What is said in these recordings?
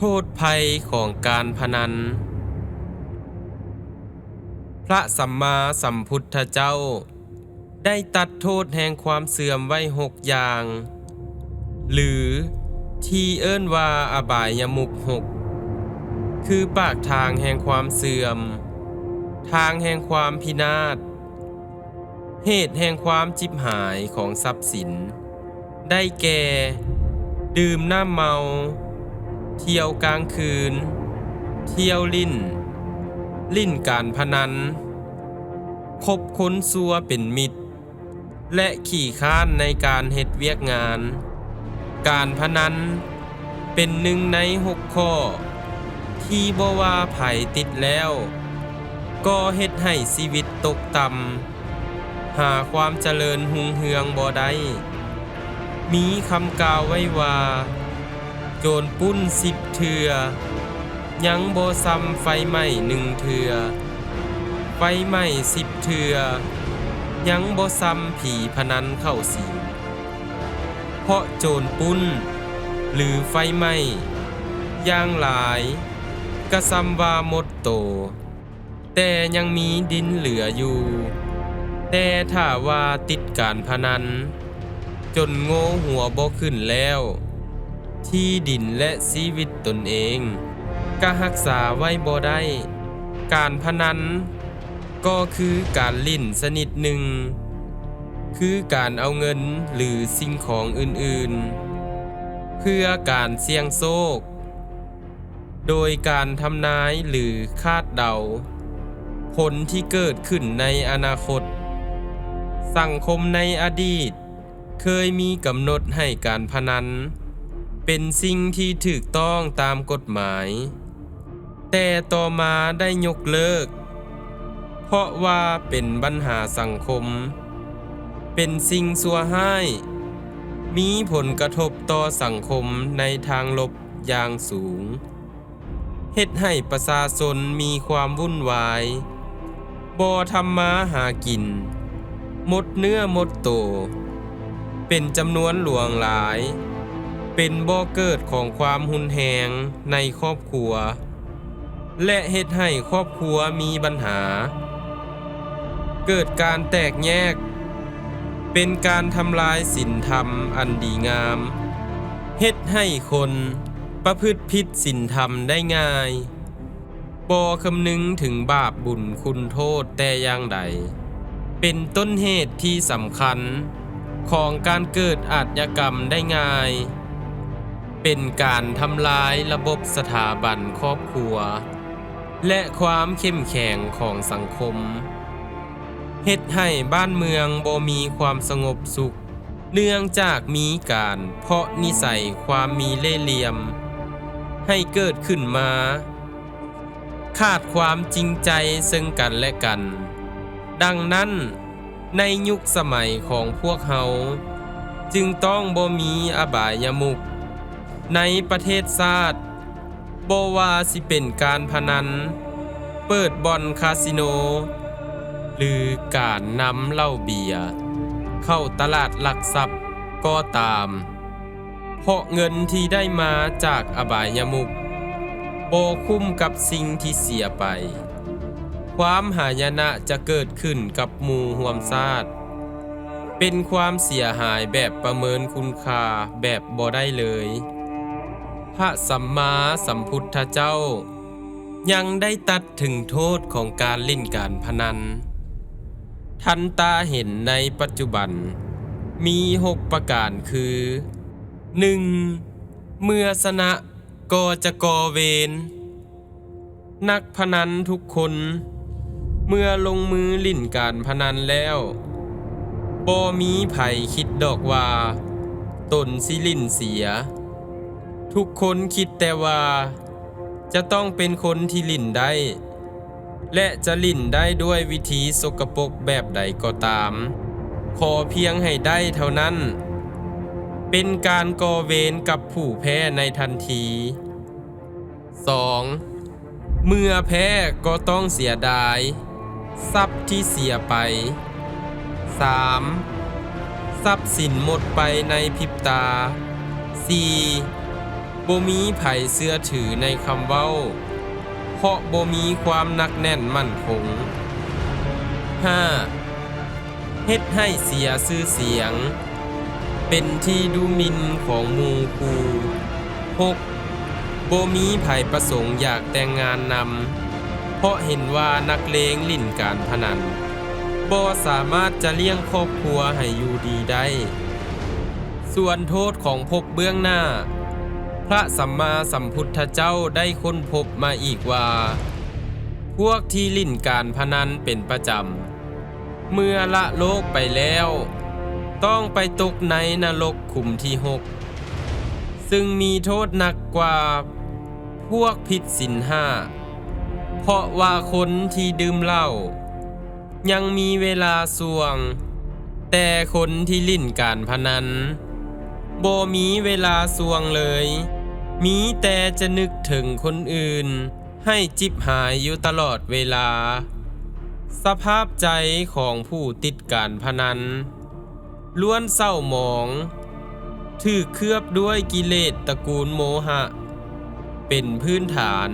ໂທດໄພຂອງການພະນັນ. ພະສຳມາສຳພຸດທະເຈົ້າໄດ້ຕັດໂທດແຫ່ງຄວາມເສື່ອມໄວ້ຫົກຢ່າງ ຫຼື ທີ່ເອີ້ນວ່າອະບາຍຍະມຸກຫົກ ຄືປາກທາງແຫ່ງຄວາມເສື່ອມ, ທາງແຫ່ງຄວາມພິນາດ, ເຫດແຫ່ງຄວາມຈິບຫາຍຂອງຊັບສິນ ໄດ້ແກ່ ດື່ມນ້ຳເມົາ, ທ່ຽວກາງຄືນ, ທ່ຽວຫຼິ້ນ, ຫຼິ້ນການພະນັນ, ຄົບຄົນຊົ່ວເປັນມິດ ແລະ ຂີ້ຄ້ານໃນການເຮັດວຽກງານ. ການພະນັນເປັນໜຶ່ງໃນຫົກຂໍ້ທີ່ບໍ່ວ່າໃຜຕິດແລ້ວ ກໍເຮັດໃຫ້ຊີວິດຕົກຕ່ຳ ຫາຄວາມຈະເລີນຮຸ່ງເຮືອງບໍ່ໄດ້. ມີຄຳກ່າວໄວ້ວ່າ ໂຈນປຸ້ນສິບເທື່ອ ຍັງບໍ່ຊ່ຳໄຟໄໝ້ໜຶ່ງເທື່ອ, ໄຟໄໝ້ສິບເທື່ອ ຍັງບໍ່ຊ່ຳຜີພະນັນເຂົ້າສິງ. ເພາະໂຈນປຸ້ນ ຫຼື ໄຟໄໝ້ ຢ່າງຫຼາຍກະຊ່ຳວ່າໝົດໂຕ ແຕ່ຍັງມີດິນເຫຼືອຢູ່. ແຕ່ຖ້າວ່າຕິດການພະນັນຈົນໂງ່ຫົວບໍ່ຂຶ້ນແລ້ວ, ທີ່ດິນ ແລະ ຊີວິດຕົນເອງກະຮັກສາໄວ້ບໍ່ໄດ້. ການພະນັນກໍຄືການຫຼິ້ນຊະນິດໜຶ່ງ, ຄືການເອົາເງິນ ຫຼື ສິ່ງຂອງອື່ນໆ ເພື່ອການສ່ຽງໂຊກ ໂດຍການທຳນາຍ ຫຼື ຄາດເດົາຜົນທີ່ເກີດຂຶ້ນໃນອະນາຄົດ. ສັງຄົມໃນອະດີດເຄີຍມີກຳນົດໃຫ້ການພະນັນເປັນສິ່ງທີ່ຖືກຕ້ອງຕາມກົດໝາຍ, ແຕ່ຕໍ່ມາໄດ້ຍົກເລີກ ເພາະວ່າເປັນບັນຫາສັງຄົມ, ເປັນສິ່ງຊົ່ວຮ້າຍ, ມີຜົນກະທົບຕໍ່ສັງຄົມໃນທາງລົບຢ່າງສູງ, ເຮັດໃຫ້ປະຊາຊົນມີຄວາມວຸ່ນວາຍ, ບໍ່ທຳມາຫາກິນ, ໝົດເນື້ອໝົດໂຕເປັນຈຳນວນຫຼວງຫຼາຍ, ເປັນບໍ່ເກີດຂອງຄວາມຮຸນແຮງໃນຄອບຄົວ ແລະ ເຮັດໃຫ້ຄອບຄົວມີບັນຫາ, ເກີດການແຕກແຍກ, ເປັນການທຳລາຍສິນທຳອັນດີງາມ, ເຮັດໃຫ້ຄົນປະພຶດຜິດສິນທຳໄດ້ງ່າຍ, ບໍ່ຄຳນຶງເຖິງບາບບຸນຄຸນໂທດແຕ່ຢ່າງໃດ, ເປັນຕົ້ນເຫດທີ່ສຳຄັນຂອງການເກີດອາດຍາກຳໄດ້ງ່າຍ, ເປັນການທຳລາຍລະບົບສະຖາບັນຄອບຄົວ ແລະ ຄວາມເຂັ້ມແຂງຂອງສັງຄົມ, ເຮັດໃຫ້ບ້ານເມືອງບໍ່ມີຄວາມສະຫງົບສຸກ, ເນື່ອງຈາກມີການເພາະນິໄສຄວາມມີເລ່ຫຼ່ຽມໃຫ້ເກີດຂຶ້ນມາ, ຂາດຄວາມຈິງໃຈເຊິ່ງກັນແລະກັນ. ດັ່ງນັ້ນ, ໃນຍຸກສະໄໝຂອງພວກເຮົາຈຶ່ງຕ້ອງບໍ່ມີອະບາຍຍະມຸກໃນປະເທດຊາດ, ບໍ່ວ່າຊິເປັນການພະນັນ, ເປີດບ່ອນຄາສິໂນ ຫຼື ການນຳເຫຼົ້າເບຍເຂົ້າຕະຫຼາດລັກຊັບກໍຕາມ. ເພາະເງິນທີ່ໄດ້ມາຈາກອະບາຍຍະມຸກບໍ່ຄຸ້ມກັບສິ່ງທີ່ເສຍໄປ, ຄວາມຫາຍະນະຈະເກີດຂຶ້ນກັບໝູ່ຮ່ວມຊາດ, ເປັນຄວາມເສຍຫາຍແບບປະເມີນຄຸນຄ່າແບບບໍ່ໄດ້ເລີຍ. ພະສຳມາສຳພຸດທະເຈົ້າຍັງໄດ້ຕັດເຖິງໂທດຂອງການຫຼິ້ນການພະນັນ. ທັນຕາເຫັນໃນປັດຈຸບັນມີຫົກປະການຄື ໜຶ່ງ ເມື່ອຊະນະກໍຈະກໍ່ເວນ. ນັກພະນັນທຸກຄົນເມື່ອລົງມືຫຼິ້ນການພະນັນແລ້ວ, ບໍ່ມີໃຜຄິດດອກວ່າຕົນຊິຫຼິ້ນເສຍ. ທຸກຄົນຄິດແຕ່ວ່າຈະຕ້ອງເປັນຄົນທີ່ຫຼິ້ນໄດ້ ແລະ ຈະຫຼິ້ນໄດ້ດ້ວຍວິທີສົກກະປົກແບບໃດກໍຕາມ, ຂໍພຽງໃຫ້ໄດ້ເທົ່ານັ້ນ, ເປັນການກໍ່ເວນກັບຜູ້ແພ້ໃນທັນທີ. ສອງ ເມື່ອແພ້ກໍຕ້ອງເສຍດາຍຊັບທີ່ເສຍໄປ. ສາມ ຊັບສິນໝົດໄປໃນພິບຕາ. ສີ່ ບໍ່ມີໃຜເຊື່ອຖືໃນຄຳເວົ້າ ເພາະບໍ່ມີຄວາມໜັກແໜ້ນໝັ້ນຄົງ. ຫ້າ ເຮັດໃຫ້ເສຍຊື່ສຽງ ເປັນທີ່ດູໝິ່ນຂອງໝູ່ຄູ່. ຫົກ ບໍ່ມີໃຜປະສົງຢາກແຕ່ງງານນຳ ເພາະເຫັນວ່ານັກເລງຫຼິ້ນການພະນັນ ບໍ່ສາມາດຈະລ້ຽງຄອບຄົວໃຫ້ຢູ່ດີໄດ້. ສ່ວນໂທດຂອງພົບເບື້ອງໜ້າ ພະສຳມາສຳພຸດທະເຈົ້າໄດ້ຄົ້ນພົບມາອີກວ່າ ພວກທີ່ຫຼິ້ນການພະນັນເປັນປະຈຳ ເມື່ອລະໂລກໄປແລ້ວ ຕ້ອງໄປຕົກໃນນະລົກຂຸມທີຫົກ ຊຶ່ງມີໂທດໜັກກວ່າພວກຜິດສິນຫ້າ ເພາະວ່າຄົນທີ່ດື່ມເຫຼົ້າຍັງມີເວລາສ່ວງ, ແຕ່ຄົນທີ່ຫຼິ້ນການພະນັນບໍ່ມີເວລາສ່ວງເລີຍ, ມີແຕ່ຈະນຶກເຖິງຄົນອື່ນ ໃຫ້ຈິບຫາຍຢູ່ຕະຫຼອດເວລາ. ສະພາບໃຈຂອງຜູ້ຕິດການພະນັນລ້ວນເສົ້າໝອງ, ຖືກເຄືອບດ້ວຍກິເລດຕະກູນໂມຫະເປັນພື້ນຖານ,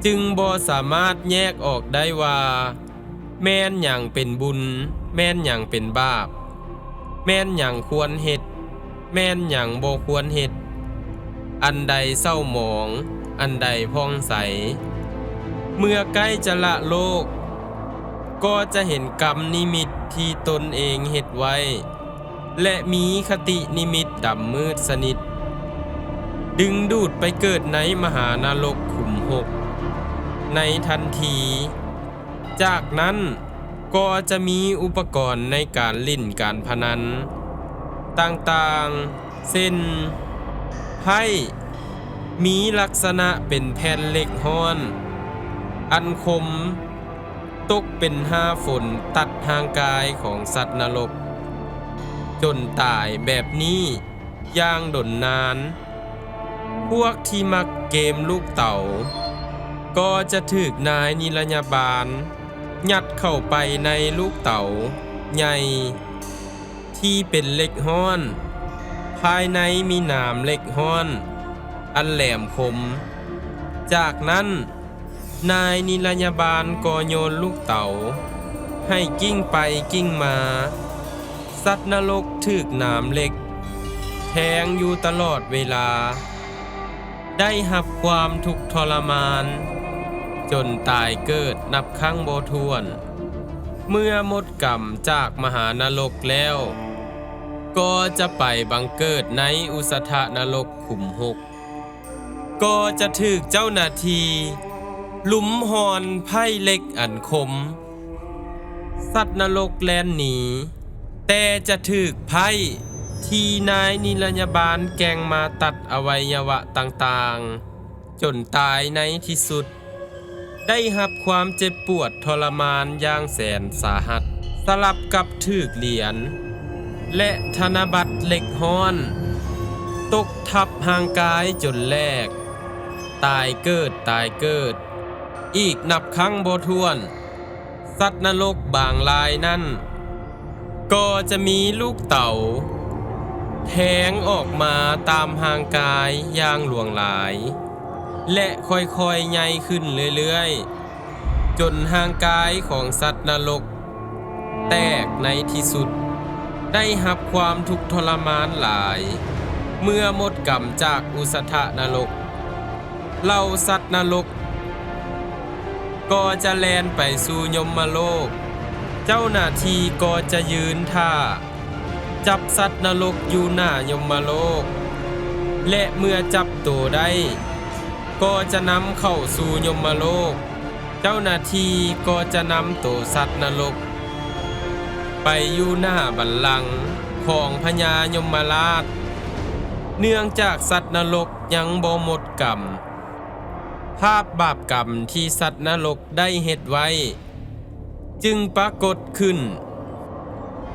ຈຶ່ງບໍ່ສາມາດແຍກອອກໄດ້ວ່າ ແມ່ນຫຍັງເປັນບຸນ, ແມ່ນຫຍັງເປັນບາບ, ແມ່ນຫຍັງຄວນເຮັດ, ແມ່ນຫຍັງບໍ່ຄວນເຮັດ, ອັນໃດເສົ້າໝອງ, ອັນໃດຜ່ອງໃສ. ເມື່ອໃກ້ຈະລະໂລກ, ກໍຈະເຫັນກຳນິມິດທີ່ຕົນເອງເຮັດໄວ້ ແລະ ມີຄະຕິນິມິດດຳມືດສະໜິດ, ດຶງດູດໄປເກີດໃນມະຫານະລົກຂຸມຫົກໃນທັນທີ. ຈາກນັ້ນກໍຈະມີອຸປະກອນໃນການຫຼິ້ນການພະນັນຕ່າງໆ ເຊັ່ນ ໄພ້ ມີລັກສະນະເປັນແຜ່ນເຫຼັກຮ້ອນອັນຄົມ ຕົກເປັນຫ້າຝົນຕັດຮ່າງກາຍຂອງສັດນະລົກຈົນຕາຍແບບນີ້ ຢ່າງດົນນານ. ພວກທີ່ມັກເກມລູກເຕົາ ກໍຈະຖືກນາຍນິລະຍາບານຍັດເຂົ້າໄປໃນລູກເຕົາໃຫຍ່ທີ່ເປັນເຫຼັກຮ້ອນ, ພາຍໃນມີໜາມເຫຼັກຮ້ອນອັນແຫຼມຄົມ. ຈາກນັ້ນ ນາຍນິລະຍາບານກໍໂຍນລູກເຕົາໃຫ້ກິ້ງໄປກິ້ງມາ. ສັດນະລົກຖືກໜາມເຫຼັກແທງຢູ່ຕະຫຼອດເວລາ, ໄດ້ຮັບຄວາມທຸກທໍລະມານຈົນຕາຍເກີດນັບຄັ້ງບໍ່ຖ້ວນ. ເມື່ອໝົດກຳຈາກມະຫານະລົກແລ້ວ, ກໍຈະໄປບັງເກີດໃນອຸສະທະນະລົກຂຸມຫົກ. ກໍຈະຖືກເຈົ້າໜ້າທີ່ລຸມຮ່ອນໄພ້ເຫຼັກອັນຄົມ. ສັດນະລົກແລ່ນໜີ, ແຕ່ຈະຖືກໄພ້ທີ່ນາຍນິລະຍາບານແກ່ງມາຕັດອະໄວຍະວະຕ່າງໆ ຈົນຕາຍໃນທີ່ສຸດ. ໄດ້ຮັບຄວາມເຈັບປວດທໍລະມານຢ່າງແສນສາຫັດ, ສະຫຼັບກັບຖືກຫຼຽນ ແລະ ທະນະບັດເຫຼັກຮ້ອນຕົກທັບຮ່າງກາຍຈົນແຫຼກ, ຕາຍເກີດ, ຕາຍເກີດ ອີກນັບຄັ້ງບໍ່ຖ້ວນ. ສັດນະລົກບາງລາຍນັ້ນ ກໍຈະມີລູກເຕົາແທງອອກມາຕາມຮ່າງກາຍຢ່າງຫຼວງຫຼາຍ ແລະ ຄ່ອຍໆໃຫຍ່ຂຶ້ນເລື້ອຍໆ ຈົນຮ່າງກາຍຂອງສັດນະລົກແຕກໃນທີ່ສຸດ. ໄດ້ຮັບຄວາມທຸກທໍລະມານຫຼາຍເມື່ອໝົດກຳຈາກອຸສະທະນະລົກ. ເຫຼົ່າສັດນະລົກກໍຈະແລ່ນໄປສູ່ຍົມມະໂລກ. ເຈົ້າໜ້າທີ່ກໍຈະຢືນທ່າຈັບສັດນະລົກຢູ່ໜ້າຍົມມະໂລກ ແລະ ເມື່ອຈັບໂຕໄດ້ ກໍຈະນຳເຂົ້າສູ່ຍົມມະໂລກ. ເຈົ້າໜ້າທີ່ກໍຈະນຳໂຕສັດນະລົກໄປຢູ່ໜ້າບັນລັງຂອງພະຍາຍົມມະລາດ. ເນື່ອງຈາກສັດນະລົກຍັງບໍ່ໝົດກຳ, ພາບບາບກຳທີ່ສັດນະລົກໄດ້ເຮັດໄວ້ຈຶ່ງປາກົດຂຶ້ນ.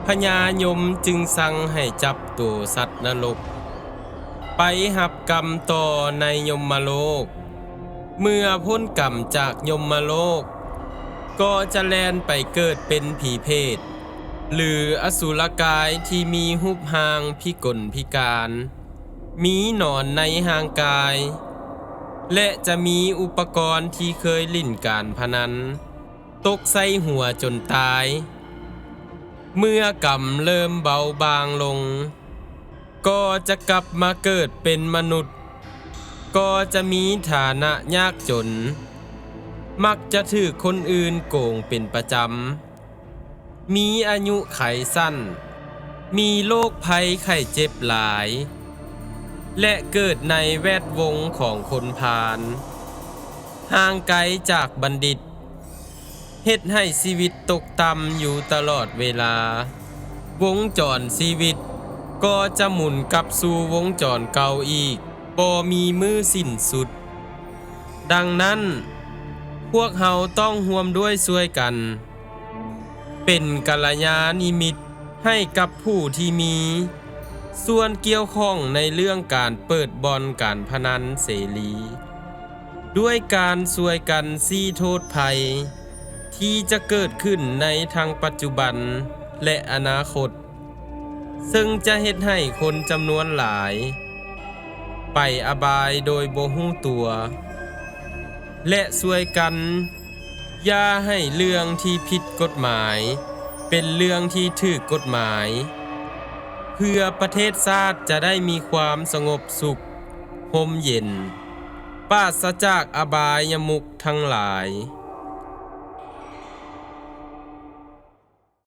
ພະຍາຍົມຈຶ່ງສັ່ງໃຫ້ຈັບໂຕສັດນະລົກໄປຮັບກຳຕໍ່ໃນຍົມມະໂລກ. ເມື່ອພົ້ນກຳຈາກຍົມມະໂລກ ກໍຈະແລ່ນໄປເກີດເປັນຜີເຜດ ຫຼື ອະສຸລະກາຍທີ່ມີຮູບຮ່າງພິກົນພິການ. ມີໜອນໃນຮ່າງກາຍ ແລະ ຈະມີອຸປະກອນທີ່ເຄີຍຫຼິ້ນການພະນັນ ຕົກໃສ່ຫົວຈົນຕາຍ. ເມື່ອກຳເລີ່ມເບົາບາງລົງ ກໍຈະກັບມາເກີດເປັນມະນຸດ, ກໍຈະມີຖານະຍາກຈົນ, ມັກຈະຖືກຄົນອື່ນໂກງເປັນປະຈຳ, ມີອາຍຸໄຂສັ້ນ, ມີໂລກໄພໄຂ້ເຈັບຫຼາຍ ແລະ ເກີດໃນແວດວົງຂອງຄົນພານ, ຫ່າງໄກຈາກບັນດິດ, ເຮັດໃຫ້ຊີວິດຕົກຕ່ຳຢູ່ຕະຫຼອດເວລາ. ວົງຈອນຊີວິດກໍຈະໝູນກັບສູ່ວົງຈອນເກົ່າອີກ, ບໍ່ມີມື້ສິ້ນສຸດ. ດັ່ງນັ້ນ, ພວກເຮົາຕ້ອງຮ່ວມດ້ວຍຊ່ວຍກັນ ເປັນກັນລະຍານິມິດໃຫ້ກັບຜູ້ທີ່ມີສ່ວນກ່ຽວຂ້ອງໃນເລື່ອງການເປີດບ່ອນການພະນັນເສລີ, ດ້ວຍການຊ່ວຍກັນຊີ້ໂທດໄພທີ່ຈະເກີດຂຶ້ນໃນທັງປັດຈຸບັນ ແລະ ອະນາຄົດ, ເຊິ່ງຈະເຮັດໃຫ້ຄົນຈຳນວນຫຼາຍໄປອະບາຍໂດຍບໍ່ຮູ້ຕົວ, ແລະ ຊ່ວຍກັນຢ່າໃຫ້ເລື່ອງທີ່ຜິດກົດໝາຍເປັນເລື່ອງທີ່ຖືກກົດໝາຍ, ເພື່ອປະເທດຊາດຈະໄດ້ມີຄວາມສະຫງົບສຸກ, ຮົ່ມເຢັນ, ປາສະຈາກອະບາຍະມຸກທັງຫຼາຍ.